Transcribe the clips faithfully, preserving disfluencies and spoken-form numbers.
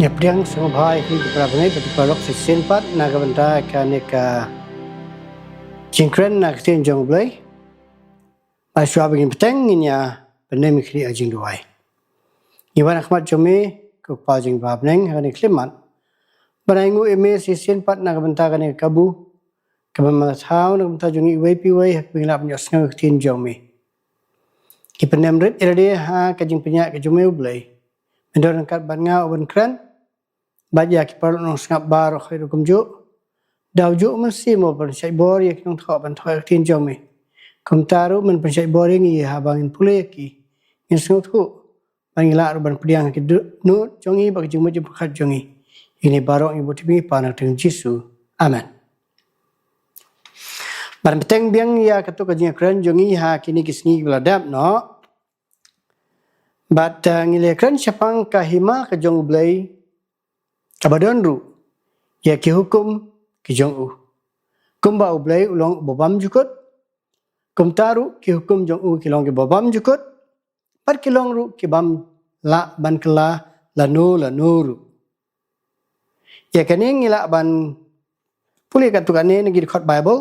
Pdiang sngewbha ïa phi ki para bangeit bad ki paralok, shisien pat na ka bynta kane ka jingkren na ka ktien jong U Blei. Bad shuwa ba ngin bteng, ngin ïa pyndem ïa kane ka jingduwai. Ngi wan ha khmat jong me, ko Kpa jong ngi ba ha bneng, ha kane ka khyllipmat. Bad ngi ainguh ïa me shisien pat na ka bynta kane ka kabu kaba me la thaw na ka bynta jong ngi iwei pa iwei, ha kaba ngin lah ban ïohsngew ïa ka ktien jong me. Ngi pyndem rit ïa lade ha ka jingpynïaid ka jong me U Blei. Men don ryngkat bad nga, u ban kren bad ïa ki paralok nongsngap baroh, hooid ruh kumjuh. Da u juh u Mynsiem u ban shait bor ïa ki nongthoh ban thoh ïa ka ktien jong me. Kumta ruh men pynshait bor ïa ngi haba ngin pule ïa ki. Ngin sngewthuh bad ngin lah ruh ban pdiang ha ki dohnud jong ngi bad ki jingmut jingpyrkhat jong ngi. Ïa kine baroh ngi buh tip ïa ngi Pa, ha ka kyrteng Jisu. Amen. Bad bteng biang ïa kato ka jingkren jong ngi ha kine ki sngi kiba la dep noh. Bad, eh, ngi la kren shaphang ka hima ka jong U Blei kaba don ruh ïa ki hukum ki jong u. Kumba U Blei u long uba bymjukut, kumta ruh ki hukum jong u ki long kiba bymjukut, bad ki long ruh ki bym lah ban kylla lano lano ruh. Ïa kane ngi lah ban pule katto katne na ki dkhot Baibl,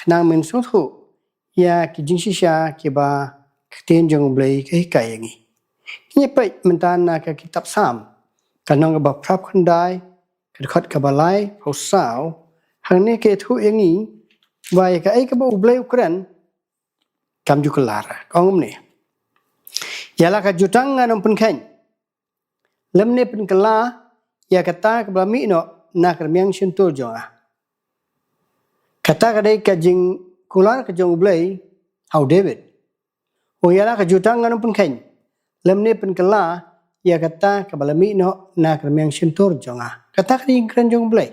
khnang men sngewthuh ïa ki jingshisha kiba ka ktien jong U Blei ka hikai ïa ngi. Ngin ïa peit mynta na ka kitab Salm, ka lynnong kaba phra phew khyndai, ka dkhot kaba laiphew saw. Hangne ka ïathuh ïa ngi ba ïa kaei kaba U Blei u kren kam ju kylla. Ka ong kumne: Ïa la ka jutang ngan ym pynkheiñ, lymne pynkylla ïa kata kaba la mih noh na ka rmiang shyntur jong nga. Kata ka dei ka jingkular ka jong U Blei ha u David. U ong, ïa la ka jutang ngan ym pynkheiñ, lymne pynkylla ïa kata kaba la mih noh na ka rmiang shyntur jong nga. Kata ka dei ka jingkren jong U Blei.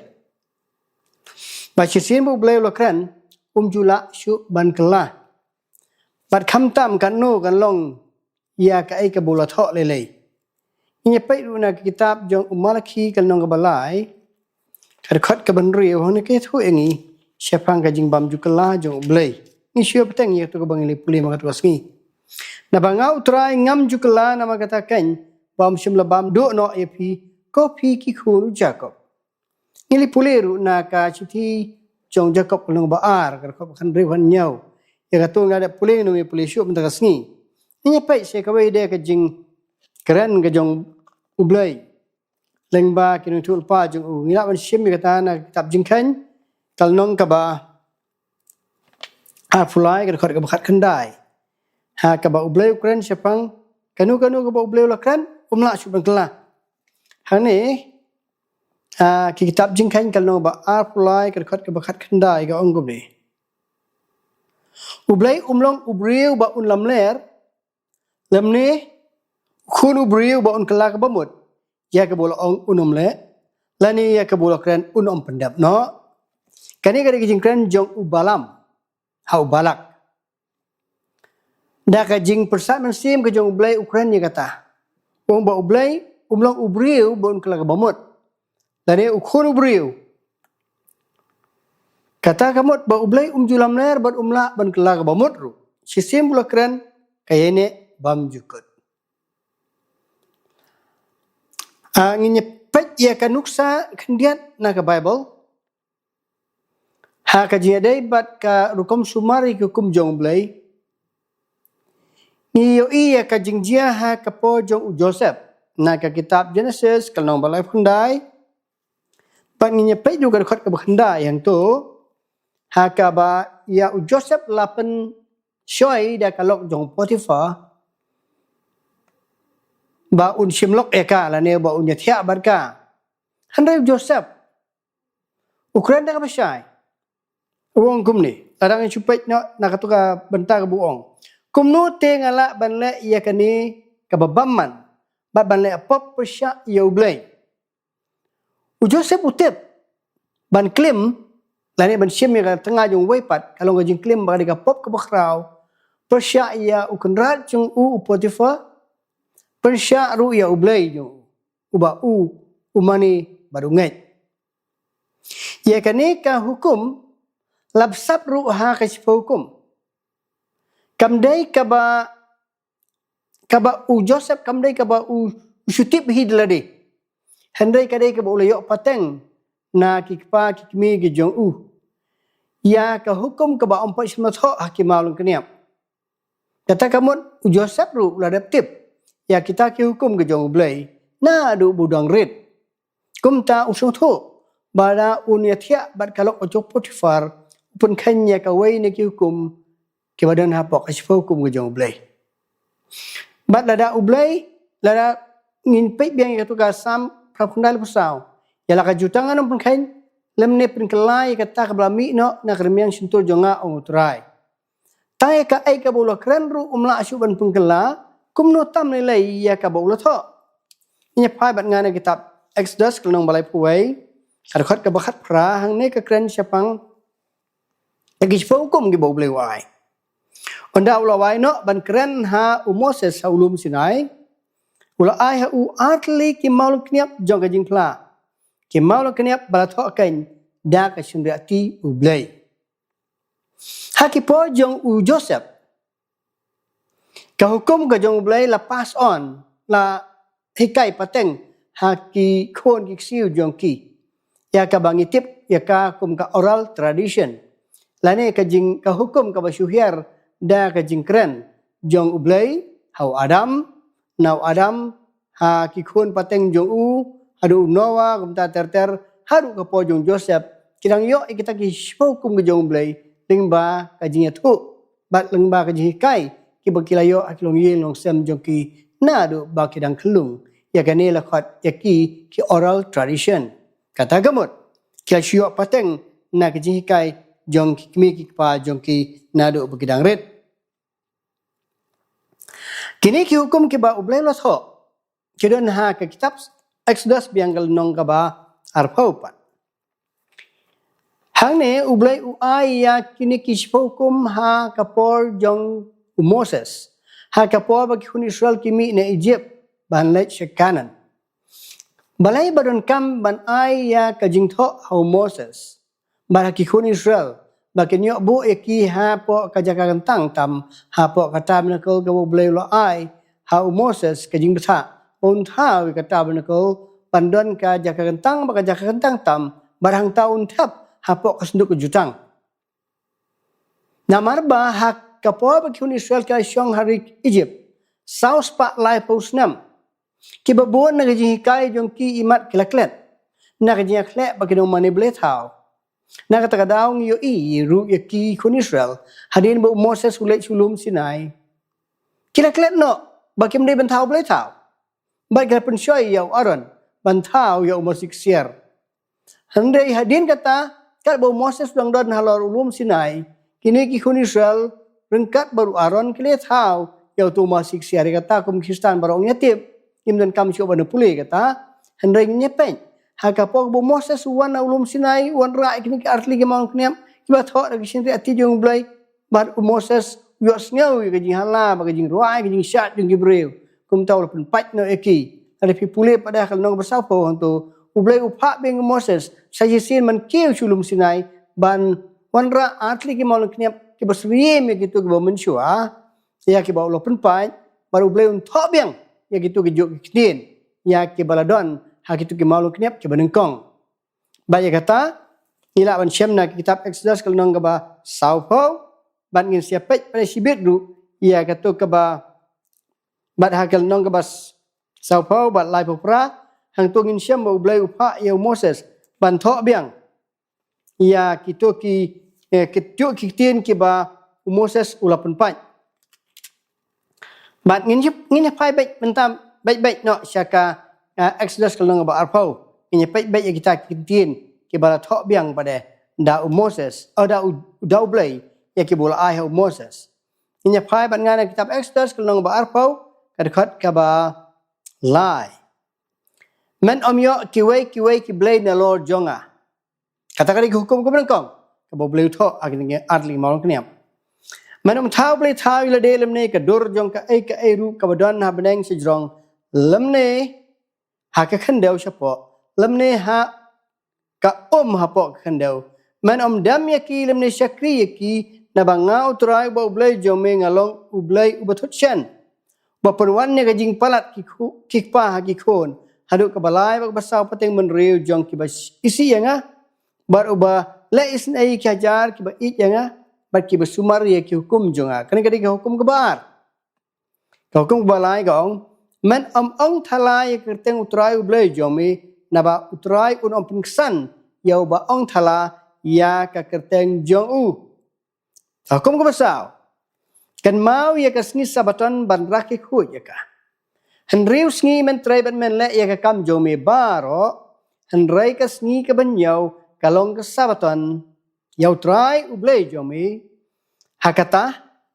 Bad shisien ba U Blei u la kren, um ju lah shuh ban kylla. Bad khamtam katno kan long ïa kaei kaba u la thoh lei lei. Ngin ïa peit ruh na ka kitab jong u Malakhi, ka lynnong kaba lai, ka dkhot kaba hynriew, hangne ka ïathuh ïa ngi shaphang ka jingbymjukylla jong U Blei. Ngin shu ïa bteng ïa kato kaba ngi la pule man kato ka sngi. Naba nga U Trai ngam ju kylla namar kata keiñ, ba ym shym la bam duh noh ïa phi, ko phi ki khun u Jakob. Ngi la pule ruh na ka shithi jong Jakob, ka lynnong ba ar, ka dkhot ba khathynriew khathynñiew. Ïa kato ngi la dep pule, ngin ym ïa pule shuh mynta ka sngi. Ngin ïa peit sa kawei de ka jingkren ka jong U Blei lyngba ki nongïathuhlypa jong u. Ngi lah ban shim ïa kata na ka kitab Jingkheiñ, ka lynnong kaba arphew lai, ka dkhot kaba khatkhyndai. Ha kaba U Blei u kren shaphang kano kano kaba U Blei u la kren, um lah shuh ban kylla. Hangne, ah, ki kitab Jingkheiñ, ka lynnong ba arphew lai, ka dkhot kaba khatkhyndai, ka ong kumne: U Blei um long u briew ba un lamler, lymne u khun u briew ba un kylla kaba mut. Ïa kaba u la ong un ym leh, lane ïa kaba u la kren un ym pyndep noh. Kane ka dei ka jingkren jong u Balaam ha u Balak. Da ka jingpyrsad mynsiem ka jong U Blei u kren ïa kata. U ong ba U Blei um long u briew ba un kylla kaba mut, lane u khun u briew. Kata ka mut ba U Blei um ju lamler bad um lah ban kylla kaba mut ruh. Shisien ba u la kren, ka ïaineh bymjukut. Ah, ngin ïa peit ïa ka nuksa khyndiat na ka Baibl. Ha ka jingïadei bad ka rukom sumar ïa ki hukum jong U Blei, ngi ïohi ïa ka jingjia ha ka por jong u Joseph. Na ka kitab Jenesis, ka lynnong ba laiphew khyndai, bad ngin ïa peit ruh ka dkhot kaba khyndai hangto, ha kaba ïa u Joseph la pynshoi da ka lok jong u Potiphar ba un shim lok ïa ka, lane ba un ïathiah bad ka. Hynrei u Joseph u kren da kaba shai. U ong kumne, lada ngin shu peit noh na kato ka bynta kaba u ong: Kumno te nga lah ban leh ïa kane kaba bymman, bad ban leh pop pyrshah ïa U Blei? U Joseph u tip ban klim, lane ban shim ïa ka tnga jong uwei pat, ka long ka jingklim ba ka dei ka pop kaba khraw pyrshah ïa u kynrad jong u, u Potiphar, pyrshah ruh ïa U Blei jong u, uba u, u mane bad u ngeit. Ïa kane ka hukum la bsap ruh ha ka Shiphew Hukum. Kam dei kaba, kaba u Joseph kam dei kaba u, u shu tip hi da lade. Hynrei ka dei kaba u la ïoh pateng na ki kpa ki kmie ki jong u ïa ka hukum kaba ym poi sha mathoh ha ki maw lyngkniap. Kata ka mut u Joseph ruh u la dep tip ïa kita ki hukum ki jong U Blei naduh ba u dang rit. Kumta u sngewthuh ba lada un ïathiah bad ka lok u Potiphar, u pynkheiñ ïa kawei na ki hukum kiba don hapoh ka shiphew hukum ki jong U Blei. Bad lada U Blei, lada ngin peit biang ïa katu ka Salm phra phew khyndai, laiphew saw, ïa la ka jutang ngan ym pynkheiñ, lymne pynkylla ïa kata kaba la mih noh na ka rmiang shyntur jong nga, ong U Trai. Tang ïa kaei kaba u la kren ruh um lah shuh ban pynkylla, kumno tam lei lei ïa kaba u la thoh. Ngin ïa phai bad nga na kitab Exodus ka lynnong ba laiphew wei, ka dkhot kaba khatphra, hangne ka kren shaphang ïa ki shiphew hukum kiba U Blei u ai. Ynda u la wai noh ban kren ha u Moses ha u lum Sinai, u la ai ha u artylli ki maw lyngkniap jong ka jingphla, ki maw lyngkniap ba la thoh keiñ da ka shynriahti U Blei. Ha ki por jong u Joseph, ka hukum ka jong U Blei la pass on, la hikai pateng ha ki khun ki ksiew jong ki, ïa kaba ngi tip ïa ka kum ka oral tradition, lane ka jing, ka hukum kaba shu hiar da ka jingkren jong U Blei ha u Adam, na u Adam ha ki khun pateng jong u, haduh u Noah, kumta ter ter, haduh ka por jong u Joseph, ki dang ïoh ïa kita ki shiphew hukum ki jong U Blei lyngba ka jingïathuh bad lyngba ka jinghikai kiba ki la ïoh ha ki longïing longsem jong ki naduh ba ki dang khyllung. Ïa kane la khot ïa ki ki oral tradition. Kata ka mut ki la shu ïoh pateng na ka jinghikai jong ki kmie ki kpa jong ki naduh ba ki dang rit. Kine ki hukum kiba U Blei u la thoh ki don ha ka kitab Exodus biang ka lynnong kaba arphew pat. Hangne U Blei u ai ïa kine ki shiphew hukum ha ka por jong u Moses, ha ka por ba ki khun Israel ki mih na Egypt ban leit sha Kanaan. Balei ba donkam ban ai ïa ka jingthoh ha u Moses bad ha ki khun Israel ba kin ïoh buh ïa ki hapoh ka jaka kyntang tam, hapoh ka tabernacle kaba U Blei u la ai ha u Moses ka jingbthah ba un thaw ïa ka tabernacle ban don ka jaka kyntang bad ka jaka kyntang tam, bad hangta un thep hapoh ka synduk ka jutang. Namar ba ha ka por ba ki khun Israel ki la shong ha ri Egypt saw spah laiphew snem, kiba bun na ka jinghikai jong ki imat ki la klet na ka jingïakhleh ba ki nongmane blei thaw. Na kata ka daw ngi ïohi ruh ïa ki khun Israel hadien ba u Moses u leit sha u lum Sinai, ki la klet noh ba kim dei ban thaw blei thaw, bad ki la pynshoi ïa u Aaron ban thaw ïa u masi ksiar. Hynrei hadien kata, katba u Moses u dang don halor u lum Sinai, kine ki khun Israel ryngkat bad u Aaron ki la thaw ïa uto u masi ksiar. Ïa kata kum Khristan baroh ngi tip, ngim donkam shuh ban pule kata. Hynrei ngin ïa peit, ha ka por ba u Moses u wan na u lum Sinai, u wanrah ïa kine ki artylli ki maw lyngkniap kiba thoh da ka shynriahti jong U Blei, bad u Moses u ïohsngew ïa ka jinghala bad ka jingrwai, ka jingshad jong ki briew. Kumta u la pynpait noh ïa ki. Lada phi pule pat ha ka lynnong ba sawphew, hangto U Blei u phah biang ïa u Moses sa shisien ban kiew sha u lum Sinai ban wanrah artylli ki maw lyngkniap kiba syriem ïa kito kiba mynshuwa, ïa kiba u la pynpait, bad U Blei un thoh biang ïa kito kijuh ki ktien ïa kiba la don ha kito ki maw lyngkniap kiba nyngkong. Bad ïa kata, ngi lah ban shem na ka kitab Exodus ka lynnong kaba sawphew, bad ngin sa ïa peit pat shibit ruh ïa kato kaba, bad ha ka lynnong kaba s-, sawphew bad laiphew phra, hangto ngin shem ba U Blei u phah ïa u Moses ban thoh biang ïa kito ki, eh, kito ki ktien kiba u Moses u la pynpait. Bad ngin ïa, ngin ïa phai beit mynta, beit beit noh sha ka, eh, Exodus ka lynnong ba arphew. Ngin ïa peit beit ïa kita ki ktien kiba la thoh biang pat de da u Moses, oh, da U, da U Blei, ïa kiba u la ai ha u Moses. Ngin ïa phai bad nga na kitab Exodus ka lynnong ba arphew, ka dkhot kaba lai. Men ym ïoh kiwei kiwei ki blei nalor jong nga. Kata ka dei ka hukum kaba nyngkong kaba U Blei u thoh ha kine ki artylli ki maw lyngkniap. Men ym thaw blei thaw ïa lade lymne ka dur jong kaei kaei ruh kaba don ha bneng shajrong, lymne ha ka khyndew shapoh, lymne ha ka um hapoh ka khyndew. Men ym dem ïa ki lymne shakri ïa ki, naba nga U Trai uba U Blei jong me nga long U Blei uba thut shen, uba pynwan ïa ka jingpalat ki khu-, ki kpa ha ki khun, haduh kaba lai bad kaba saw pateng mynriew jong kiba isih ïa nga, bad uba leh isynei ïa ki hajar kiba ïeit ïa nga, bad kiba sumar ïa ki hukum jong nga. Kane ka dei ka hukum kaba ar. Ka hukum kaba lai ka ong, men ym ong thala ïa ka kyrteng U Trai U Blei jong me, naba U Trai un ym pynksan ïa uba ong thala ïa ka kyrteng jong u. Ka hukum kaba saw, kynmaw ïa ka sngi Sabaton ban rakhe khuid ïa ka. Hynriew sngi men trei bad men leh ïa ka kam jong me baroh, hynrei ka sngi kaba hynñiew ka long ka Sabaton ïa U Trai U Blei jong me. Ha kata,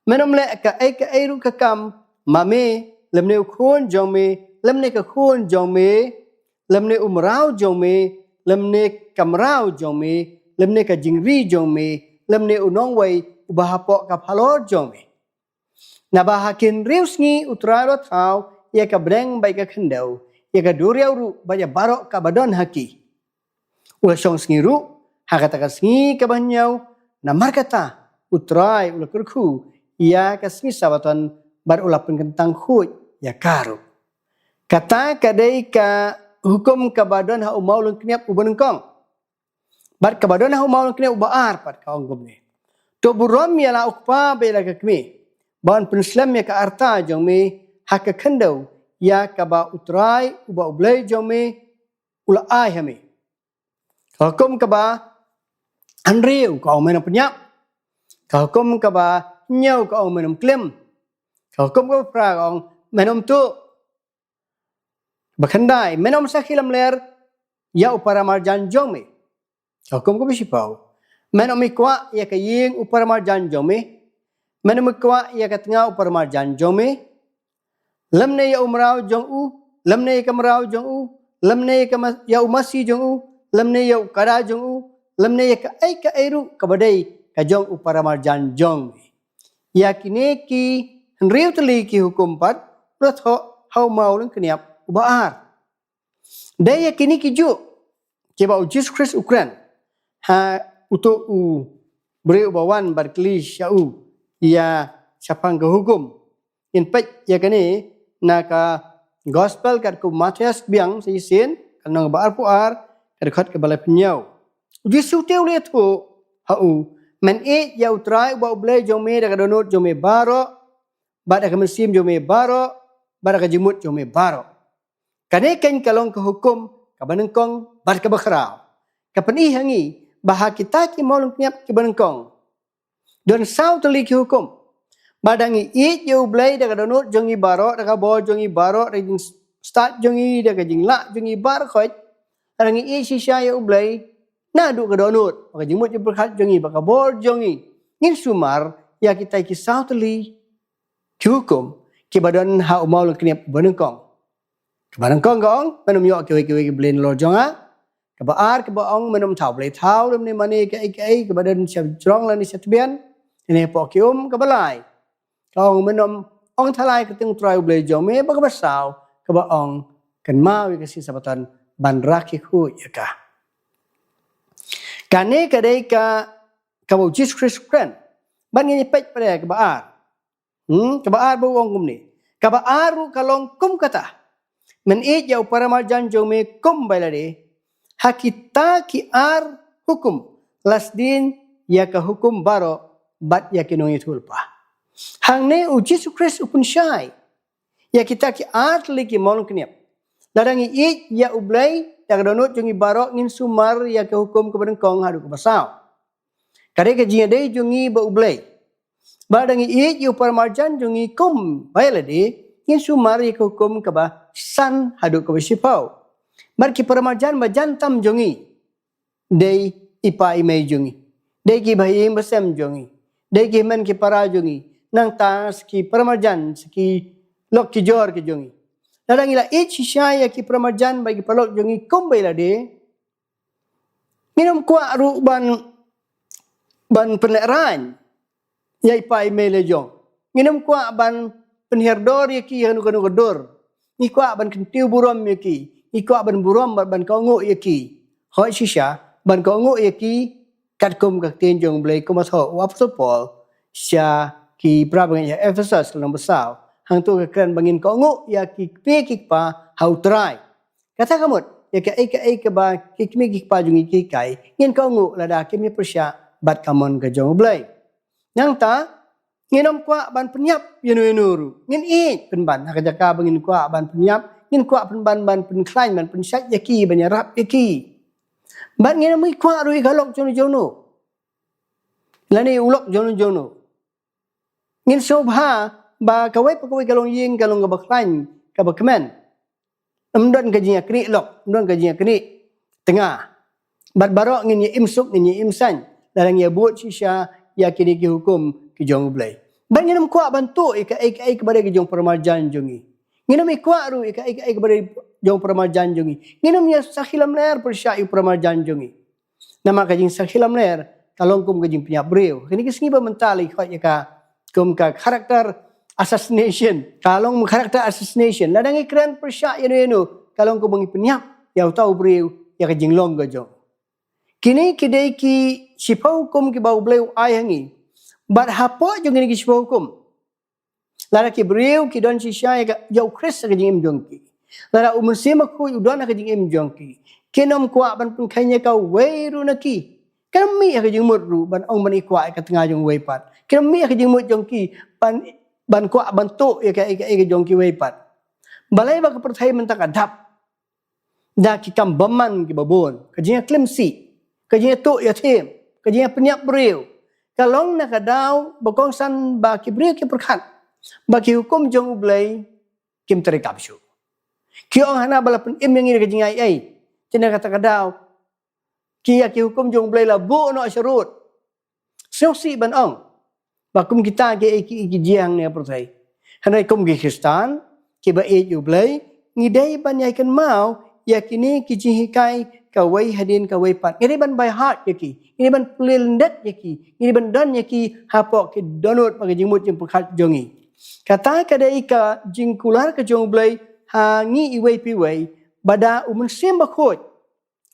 men ym leh kaei kaei ruh ka kam, ma me, lymne u khun jong me, lymne ka khun jong me, lymne u mraw jong me, lymne ka mraw jong me, lymne ka jingri jong me, lymne u nongwei uba hapoh ka phalor jong me. Naba ha ki hynriew sngi U Trai u la thaw ïa ka bneng bad ïa ka khyndew, ïa ka duriaw ruh bad ïa baroh kaba don ha ki. U la shong sngi ruh ha kata ka sngi kaba hynñiew, namar kata U Trai u la kyrkhu ïa ka sngi Sabaton bad u la pynkyntang khuid ïa ka ruh. Kata ka dei ka hukum kaba don ha u maw lyngkniap uba nyngkong. Bad kaba don ha u maw lyngkniap uba ar pat ka ong kumne: To burom ïa la u kpa bad ïa la ka kmie, ban pynslem ïa ka arta jong me ha ka khyndew ïa kaba U Trai uba U Blei jong me u la ai ha me. Ka hukum kaba hynriew ka ong men ym pynïap. Ka hukum kaba hynñiew ka ong men ym klim. Ka hukum kaba phra ka ong men ym tuh. Ba khyndai, men ym sakhi lamler ïa u paramarjan jong me. Ka hukum kaba shiphew, men ym kwah ïa ka ïing u paramarjan jong me. Men ym kwah ïa ka tnga u paramarjan jong me, lymne ïa u mraw jong u, lymne ïa ka mraw jong u, lymne ïa ka mas-, ïa u masi jong u, lymne ïa u kada jong u, lymne ïa kaei kaei ruh kaba dei ka jong u paramarjan jong me. Ïa kine ki hynriew tylli ki hukum pat u la thoh ha u maw lyngkniap uba ar. Dei ïa kine ki juh kiba U Jisu Khrist u kren ha uto u briew uba wan ban kylli sha u ïa shaphang ka hukum. Ngin peit ïa kane na ka Gospel katkum u Mathaios biang sa shisien, ka lynnong ba arphew ar, ka dkhot kaba laiphew hynñiew. U Jisu te u la ïathuh ha u, men ïeit ïa U Trai uba U Blei jong me da ka dohnud jong me baroh, bad da ka mynsiem jong me baroh, bad da ka jingmut jong me baroh. Kane keiñ ka long ka hukum kaba nyngkong bad kaba khraw. Ka pyni ha ngi ba ha kita ki maw lyngkniap kiba nyngkong don saw tylli ki hukum. Ba da ngi ïeit ïa U Blei da ka dohnud jong ngi baroh, da ka bor jong ngi baroh, da ka jingstad jong ngi, da ka jinglah jong ngi baroh khoit. Da ngi ïeit shisha ïa U Blei naduh ka dohnud, ba ka jingmut jingpyrkhat jong ngi, ba ka bor jong ngi. Ngin sumar ïa kita ki saw tylli ki hukum kiba don ha u maw lyngkniap uba nyngkong. Kaba nyngkong ka ong, men ym ïoh kiwei kiwei ki blei nalor jong nga. Kaba ar kaba ong, men ym thaw blei thaw lymne mane kaei kaei kaba don sha jrong lane sha tbian, ne hapoh ki um. Kaba lai ka ong, men ym ong thala ïa ka kyrteng U Trai U Blei jong me. Bad kaba saw kaba ong, kynmaw ïa ka sngi Sabaton ban rakhe khuid ïa ka. Kane ka dei ka, kaba U Jisu Khrist u kren. Bad ngin ïa peit pat ïa kaba ar. Hmm, kaba ar ba u ong kumne. Kaba ar ruh ka long kum kata: men ïeit ïa u paramarjan jong me kum ba ïalade. Ha kita ki ar hukum la sdien ïa ka hukum baroh bad ïa ki nongïathuhlypa. Hangne U Jisu Khrist u pynshai ïa kita ki ar tylli ki maw lyngkniap. Lada ngi ïeit ïa U Blei da ka dohnud jong ngi baroh, ngin sumar ïa ka hukum kaba nyngkong haduh kaba saw. Ka dei ka jingïadei jong ngi bad U Blei. Bad lada ngi ïeit ïa u paramarjan jong ngi kum ba ïalade, ngin sumar ïa ka hukum kaba san haduh kaba shiphew. Bad ki paramarjan ba jan tam jong ngi, dei i pa i mei jong ngi, dei ki bahaïing bahasem jong ngi, dei ki hynmen ki para jong ngi, nangta sa ki paramarjan, sa ki lok ki jor ki jong ngi. Lada ngi la ïeit shisha ïa ki paramarjan bad ki paralok jong ngi kum ba ïalade, ngin ym kwah ruh ban, ban pynlehraiñ ïa i pa i mei la jong. Ngin ym kwah ban pynhiar dor ïa ki ha kano kano ka dur. Ngi kwah ban kyntiew burom ïa ki. Ngi kwah ban burom bad ban kohnguh ïa ki. Hooid shisha, ban kohnguh ïa ki katkum ka ktien jong U Blei, kumba thoh u Apostol Paul sha ki para bangeit ha Ephesus, lynnong ba saw. Hangto ka kren ba ngin kohnguh ïa ki kmie ki kpa ha U Trai. Kata ka mut, ïa kaei kaei kaba ki kmie ki kpa jong ngi ki hikai, ngin kohnguh lada kim ïa pyrshah bad ka mon ka jong U Blei. Nangta, ngin ym kwah ban pynïap ïano ïano ruh. Ngin ïeit pynban, ha ka jaka ba ngin kwah ban pynïap, ngin kwah pynban ban pynkhlaiñ, ban pynshait ïa ki, ban ïarap ïa ki. Bad ngin ym kwah ruh ïa ka lok jong u jong u. Lane u lok jong u jong u. Ngin sngewbha ba kawei pa kawei ka longïing ka long kaba khlaiñ, kaba kmen. Ym don ka jingïaknieh lok, ym don ka jingïaknieh tnga. Bad baroh ngin ïa im suk, ngin ïa im saiñ, lada ngi ïa bud shisha ïa kine ki hukum ki jong U Blei. Bad ngin ym kwah ban tuh ïa kaei kaei kaba dei ka jong para marjan jong ngi. Ngin ym kwah ruh ïa kaei kaei kaba dei jong para marjan jong ngi. Ngin ym ïa sakhi lamler pyrshah ïa para marjan jong ngi. Namar ka jingsakhi lamler ka long kum ka jingpynïap briew. Kine ki sngi ba mynta la khot ïa ka kum ka character assassination. Ka long character assassination. Lada ngi kren pyrshah ïano ïano, ka long kum ba ngi pynïap ïa uta u briew ïa ka jinglong ka jong. Kine ki dei ki shiphew hukum kiba U Blei u ai ha ngi. Bad hapoh jong kine ki shiphew hukum, lada ki briew ki don shisha ïa ka, ïa U Khrist ha ka jingim jong ki, lada U Mynsiem Bakhuid u don ha ka jingim jong ki, kin ym kwah ban pynkheiñ ïa kawei ruh na ki. Kin ym mih ha ka jingmut ruh ban ong ban ïa kwah ïa ka tnga jong uwei pat. Kin ym mih ha ka jingmut jong ki ban, ban kwah ban tuh ïa ka, ïa ka, ïa ka jong kiwei pat. Balei ba ka pyrthei mynta ka dap da ki kam bymman kiba bun, ka jingïaklim sih, ka jingïatuh ïathiem, ka jingïapynïap briew, ka long na ka daw ba kongsan ba ki briew ki pyrkhat ba ki hukum jong U Blei kim treikam shuh. Ki ong hana ba la pynim ïa ngi da ka jingaiei, te na kata ka daw ki ïa ki hukum jong U Blei la buh noh sharud. Sngewsih ban ong ba kum kita ki, ki, ki jia hangne ha pyrthei. Hynrei kum ki Khristan kiba ïeit ïa U Blei, ngi dei ban ïai kynmaw ïa kine ki jinghikai kawei hadien kawei pat. Ngi dei ban baihait ïa ki, ngi dei ban plie lyndet ïa ki, ngi dei ban don ïa ki hapoh ki dohnud bad ki jingmut jingpyrkhat jong ngi. Kata ka dei ka jingkular ka jong U Blei ha ngi iwei pa iwei, ba da U Mynsiem Bakhuid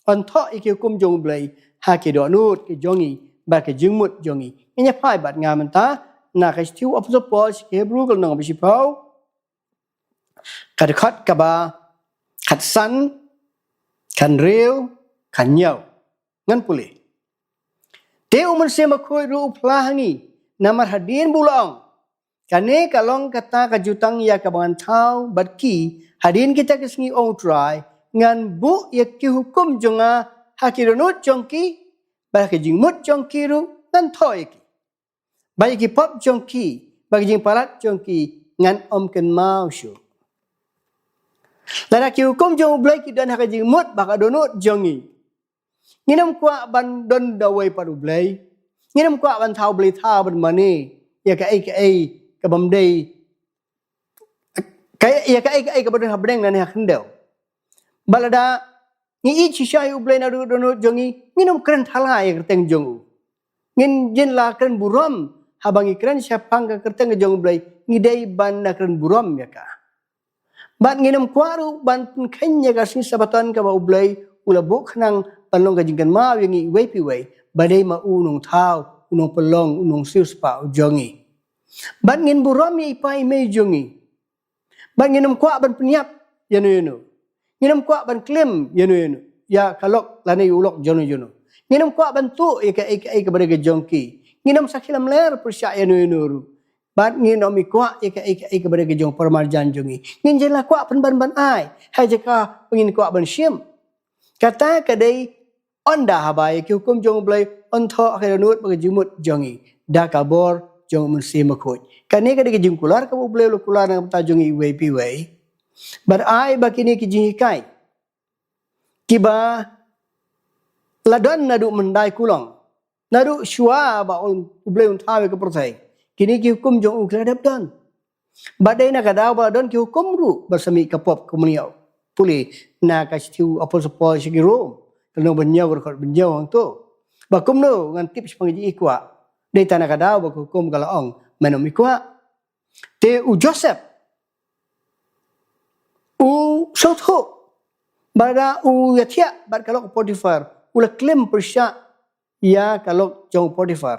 un thoh ïa ki hukum jong U Blei ha ki dohnud ki jong ngi bad ki jingmut jong ngi. Ngin ïa phai bad nga mynta na ka shithi u Apostol Paul sha ki Hebru ka lynnong ba shiphew, ka dkhot kaba khatsan, khathynriew, khathynñiew. Ngan pule. Te U Mynsiem Bakhuid ruh u phla ha ngi, namar hadien ba u la ong, kane ka long kata ka jutang ïa kaba ngan thaw bad ki hadien kita ki sngi, ong U Trai, ngan buh ïa ki hukum jong nga ha ki dohnud jong ki, bad ha ki jingmut jong ki ruh ngan thoh ïa ki. Bad ïa ki pop jong ki bad ki jingpalat jong ki ngan ym kynmaw shuh. Lada ki hukum jong U Blei ki don ha ka jingmut bad ka dohnud jong ngi, ngin ym kwah ban don da uwei pat U Blei. Ngin ym kwah ban thaw Blei thaw ban mane ïa kaei kaei kaba ym dei, ka, ïa kaei kaei kaba don ha bneng ne ha khyndew. Bad lada ngi ïeit shisha ïa U Blei naduh dohnud jong ngi, ngin ym kren thala ïa ka kyrteng jong u. Ngin jin la kren burom haba ngi kren shaphang ka kyrteng jong U Blei, ngi dei ban da kren burom ïa ka. Bad ngin ym kwah ruh ban pynkheiñ ïa ka sngi Sabbaton kaba U Blei u la buh khnang ban long ka jingkynmaw ïa ngi iwei pa iwei ba dei ma u u nongthaw, u nongpynlong, u nongsiewspah u jong ngi. Bad ngin burom ïa i pa i mei jong ngi. Bad ngin ym kwah ban pynïap ïano ïano. Ngin ym kwah ban klim ïano ïano ïa ka lok lane ïa u lok jong no jong no. Ngin ym kwah ban tuh ïa kaei kaei kaba dei ka jong ki. Ngin ym sakhi lamler pyrshah ïano ïano ruh. Bad ngin ym kwah ïa kaei kaei kaba dei ka jong para marjan jong ngi. Ngin jin la kwah pynban ban ai ha jaka ba ngin kwah ban shim. Kata ka dei ynda haba ïa ki hukum jong U Blei un thoh ha ka dohnud bad ka jingmut jong ngi da ka bor jong U Mynsiem Bakhuid. Kane ka dei ka jingkular kaba U Blei u la kular na ka bynta jong ngi iwei pa iwei. Bad ai ba kine ki jinghikai kiba la don naduh mynta kulong, naduh shuwa ba un, U Blei un thaw ïa ka pyrthei, kine ki hukum jong u ki la dep don. Bad dei na ka daw ba la don ki hukum ruh ba sa mih ka pop, kumne ïa u pule na ka shithi u Apostol Paul sha ki Rom, ka lynnong ba hynñiew, ka dkhot ba hynñiew hangto. Ba kumno ngan tip shaphang ka jingïeit kwah. Dei tang na ka daw ba ka hukum ka la ong men ym ïeit kwah. Te u Joseph u sngewthuh ba lada u ïathiah bad ka lok u Potiphar, u la klim pyrshah ïa ka lok jong u Potiphar.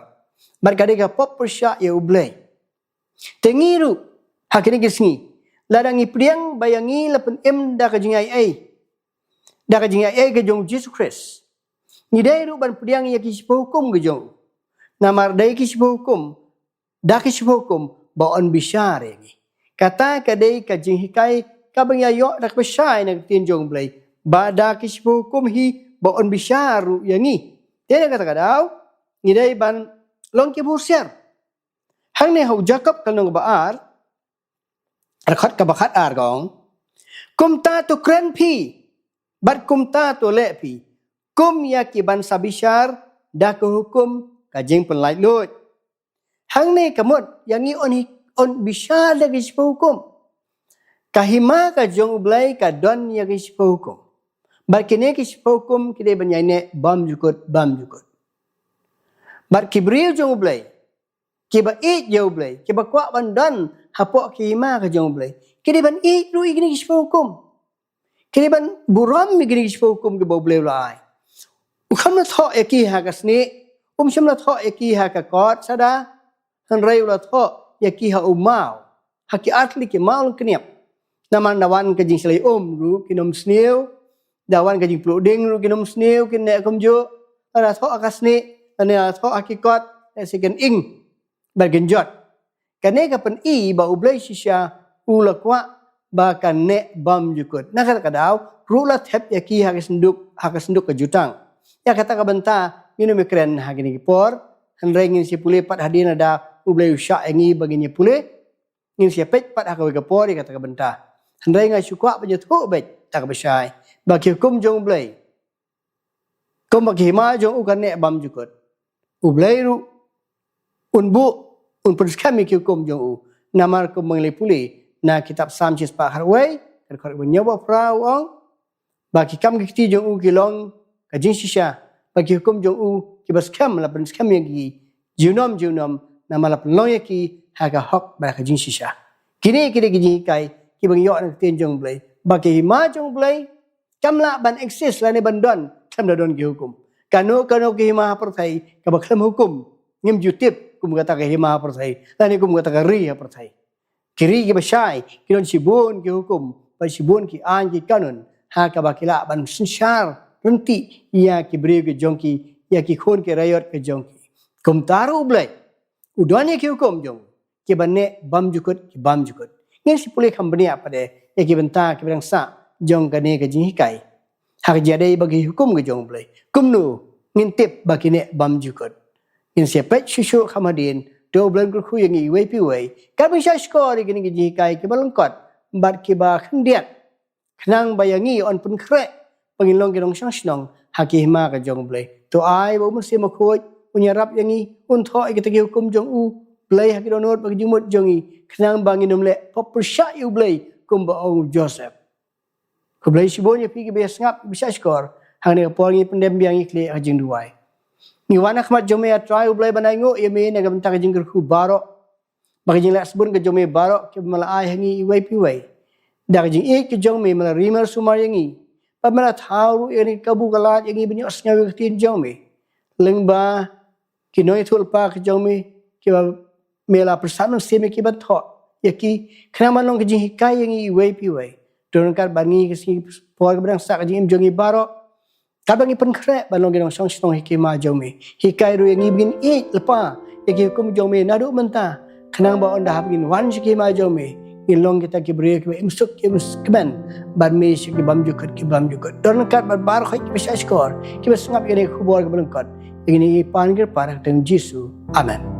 Bad ka dei ka pop pyrshah ïa U Blei. Te ngi ruh ha kine ki sngi, lada ngi pdiang ba ïa ngi la pynim da ka jingaiei, da ka jingïaid ka jong u Jisu Khrist. Ngi dei ruh ban pdiang ïa ki shiphew hukum ka jong u. Namar dei ki shiphew hukum, da ki shiphew hukum ba un bishar ïa ngi. Kata ka dei ka jinghikai kaba ngi ïoh da kaba shai na ka ktien jong u Blei, ba da ki shiphew hukum hi ba un bishar ruh ïa ngi. Te na kata ka daw ngi dei ban long kiba husiar. Hangne ha u Jakob ka lynnong ba ar, dkhot kaba khat ar ka ong, kumta to kren phi, bad kumta to leh phi, kum ïa ki ban sa bishar da ka hukum ka jingpynlait luid. Hangne ka mut ïa ngi un hi, un bishar da ki shiphew hukum. Ka hima ka jong u Blei ka don ïa ki shiphew hukum. Bad kine ki shiphew hukum ki dei ban ïaineh bymjukut bymjukut. Bad ki briew jong u Blei, kiba ïeit ïa u Blei, kiba kwah ban don hapoh ki hima ka jong u Blei, ki dei ban ïeit ruh ïa kine ki shiphew hukum. Ki dei ban burom ïa kine ki shiphew hukum kiba u Blei u la ai. U kham la thoh ïa ki ha ka snieh, um shym la thoh ïa ki ha ka kot sada, hynrei u la thoh ïa ki ha u maw, ha ki artylli ki maw lyngkniap. Namar da wan ka jingshlei um ruh kin ym sniew, da wan ka jingpluh ding ruh kin ym sniew, kin neh kumjuh. Lada thoh ha ka snieh, lane lada thoh ha ki kot, lehse kin ing bad kin jot. Kane ka pyni ba u Blei shisha u la kwah ba kan neh bymjukut. Na kata ka daw ruh la thep ïa ki ha ka synduk, ha ka synduk ka jutang. Ïa kata ka bynta ngin ym ïakren ha kine ki por, hynrei ngin sa pule pat hadien lada u Blei u shah ïa ngi ba ngin ïa pule. Ngin sa peit pat ha kawei ka por ïa kata ka bynta. Hynrei nga shu kwah ban ïathuh beit da kaba shai ba ki hukum jong u Blei, kumba ki hima jong u kan neh bymjukut, u Blei ruh un buh, un pynskhem ïa ki hukum jong u. Namar kumba ngi la pule na kitab Salm shispah khatwei, ka dkhot ba hynñiew bad phra u ong ba ki kam ki kti jong u ki long ka jingshisha, ba ki hukum jong u kiba skhem la pynskhem ïa ngi junom junom, namar la pynlong ïa ki ha ka hok bad ka jingshisha. Kine ki dei ki jinghikai kiba ngi ïoh na ka ktien jong u Blei, ba ki hima jong u Blei kam lah ban exist lane ban don khlem da don ki hukum. Kano kano ki hima ha pyrthei kaba khlem hukum, ngim ju tip kum kata ka hima ha pyrthei lane kum kata ka ri ha pyrthei. Ki ri kiba shai ki don shibun ki hukum bad shibun ki aiñ ki kanun, ha kaba ki lah ban synshar ryntih ïa ki briew ki jong ki, ïa ki khun ki raiot ki jong ki. Kumta ruh u Blei u don ïa ki hukum jong u kiba neh bymjukut ki bymjukut. Ngin sa pule kham bniah pat ïa ki bynta kiba dang sah jong kane ka jinghikai. Ha ka jingïadei bad ki hukum ka jong u Blei, kumno ngin tip ba ki neh bymjukut? Ngin sa peit shuh shuh kham hadien, to u Blei un kyrkhu ïa ngi iwei pa iwei, katba ngi shah shkor ïa kine ki jinghikai kiba lyngkot bad kiba khyndiat, khnang ba ïa ngi un pynkhreh ba ngin long ki nongshong shnong ha ki hima ka jong u Blei. To ai ba u Mynsiem Bakhuid un ïarap ïa ngi, un thoh ïa kita ki hukum jong u Blei ha ki dohnud bad ki jingmut jong ngi, khnang ba ngin ym leh pop pyrshah ïa u Blei kumba ong u Joseph. Khublei shibun ïa phi kiba ïa sngap, kiba shah shkor. Hangne ka por ngi pyndem biang, ngi khlieh ha ka jingduwai. Ngi wan ha khmat jong me, A Trai u Blei, ban ainguh ïa me na ka bynta ka jingkyrkhu baroh, ba ka jingleh sbun ka jong me baroh kiba me la ai ha ngi iwei pa iwei. Da ka jingïeit ka jong me, me la ri me la sumar ïa ngi, ba me la thaw ruh ïa kane ka kabu ka lad ïa ngi ban ïohsngew ïa ka ktien jong me. Lyngba ki nongïathuhlypa ka jong me, kiba me la pyrsad mynsiem ïa ki ban thoh ïa ki, khnang ban long ka jinghikai ïa ngi iwei pa iwei. To ryngkat bad ngi ha ka sngi, por kaba dang sah ka jingim jong ngi baroh, katba ngi pynkhreh ban long ki nongshong shnong ha ki hima jong me, hikai ruh ïa ngi ba ngin ïeit lypa ïa ki hukum jong me naduh mynta, khnang ba ynda haba ngin wan sha ki hima jong me, ngin long kita ki briew kiba im suk, kiba im kmen bad me sha ki bymjukut ki bymjukut. To ryngkat bad baroh kiba shah shkor, kiba sngap ïa kane ka khubor kaba lyngkot. Ïa kine ngi pan kyrpad ha ka kyrteng Jisu. Amen.